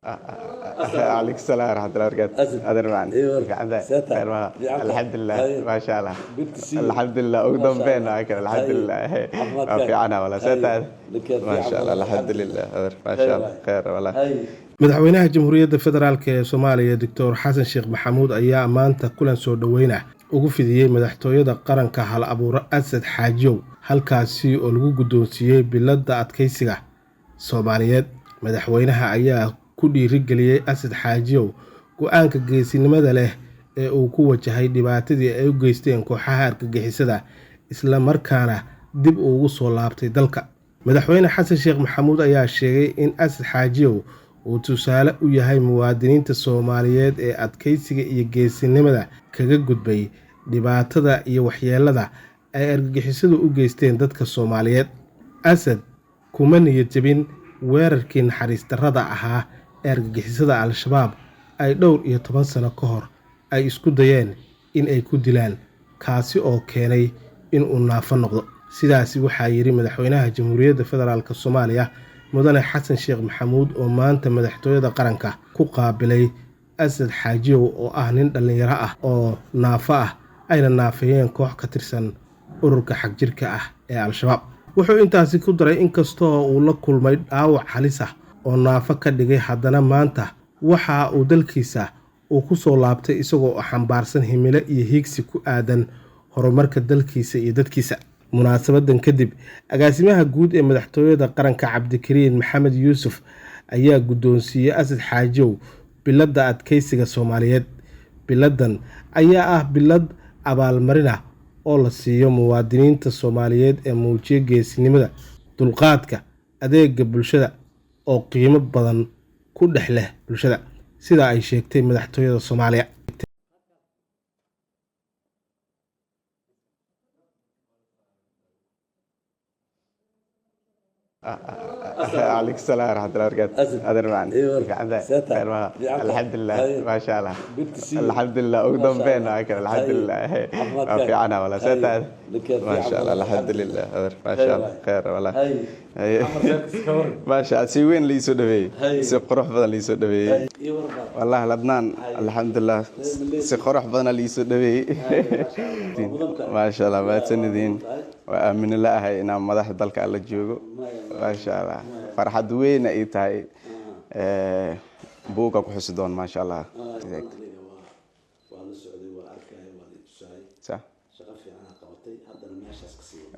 عليك السلام ورحمة الله وبركاته. أسد. أدر معنا. إيه. في عندك ساتر. خير ما. في عندك. الحمد لله. هاي. ما شاء الله. Good to see you. الحمد لله. ما ugu شاء dambeyn الله. waa kan الحمد هاي. لله. caafimaadkaaga. Waa fiicana walaa. هاي. Saataa. Ninka ما fiican شاء الله. badan. الحمد لله. أدر. ما خير شاء الله. waay. خير والله. Hay. Madaxweynaha Jamhuuriyadda Federaalk ee Soomaaliya, Doctor Xasan Sheekh Maxamuud, ayaa maanta kulan soo dhoweyna ugu fidiyey madaxtooyada qaranka hal abuuro Asad Xaajiyow, halkaasi oo lagu guddoonsiiyey biladda adkeysiga Soomaaliyeed. Madaxweynaha ayaa ku dhiirigeliyey Asad Xaajiyow go-aanka geesinimada leh ee uu ku wajahay dhibaatadii ay u geysteen kooxaha argagixisada, isla markaana dib ugu soo laabtay dalka. Madaxweyne Xasan Sheekh Maxamuud ayaa sheegay in Asad Xaajiyow uu tusaale u yahay muwaadiniinta Soomaaliyeed ee adkeysiga iyo geesinimada kaga gudbay dhibaatada iyo waxyeelada ay argagixisadu u geysteen dadka Soomaaliyeed. Asad kuma niyad jebin weerarkii naxariis darrada ahaa ee argagixisada Al-Shabaab ay dhowr iyo toban sano ka hor ay isku dayeen in ay ku dilaan, kaasi oo keenay in uu naafo noqdo. Sidaasi waxaa yidhi madaxweynaha Jamhuuriyadda Federaalk Soomaaliya, Mudane Xasan Sheekh Maxamuud, oo maanta madaxtooyada qaranka ku qaabilay Asad Xaajiyow, oo ah nin dhallinyaro ah oo naafo ah, ayna naafeeyeen koox ka tirsan ururka xagjirka ah ee Al-Shabaab. Wuxuu intaasi ku daray inkastoo uu la kulmay dhaawac halis ah oo naafo ka dhigay, haddana maanta waxa uu dalkiisa uu ku soo laabtay isagoo xambaarsan himilo iyo hiigsi ku aadan horumarka dalkiisa iyo dadkiisa. Munaasabadan kadib, agaasimaha guud ee madaxtooyada qaranka, Cabdikariin Maxamed Yuusuf, ayaa guddoonsiiyey Asad Xaajow biladda adkeysiga Soomaaliyeed. Biladan ayaa ah bilad abaalmarin ah oo la siiyo muwaadiniinta Soomaaliyeed ee muujiya geesinimada, dulqaadka, adeega bulshada oo qiimo badan ku dhex leh bulshada, sida ay sheegtay madaxtooyada Soomaaliya. عليك السلام ورحمة الله وبركاته. أسد. أدر معنا. إيه. في عندك ساتر. خير ما. في عندك. الحمد لله. هاي. ما شاء الله. Good to see you. الحمد لله. ugu ما شاء dambeyn الله. waa kan الحمد هاي. لله. Waa caafimaadkaaga. fiicana walaa. Hay. Saataa. Ninka ما fiican شاء الله. badan. الحمد لله. أدر. ما خير شاء الله. waay. خير والله. Hay. Hay. Amar reerkiisa ka waran. ما شاء الله. Si weyn liisoo dhaweeyey. Hay. Si qurux badan liisoo dhaweeyey. Hay. Ii warba. والله لبنان. Hay. الحمد لله. Malaysia. Si qurux badan liisoo dhaweeyey. Hay, ما شاء الله. Waa mudan tahay. ما شاء الله. Waa mahadsanidin. mudan tahay. Waa aamino la'ahay inaan madaxda dalka alla joogo. Maya. ما شاء الله. Farxad weyn ay tahay. Buugga ku xusi doon ما شاء الله. Aniga waa la socday, waa arkayay, waa i tusaay. Sax. Shaqo fiican ha qabatay, haddana meeshaas ka sii wado.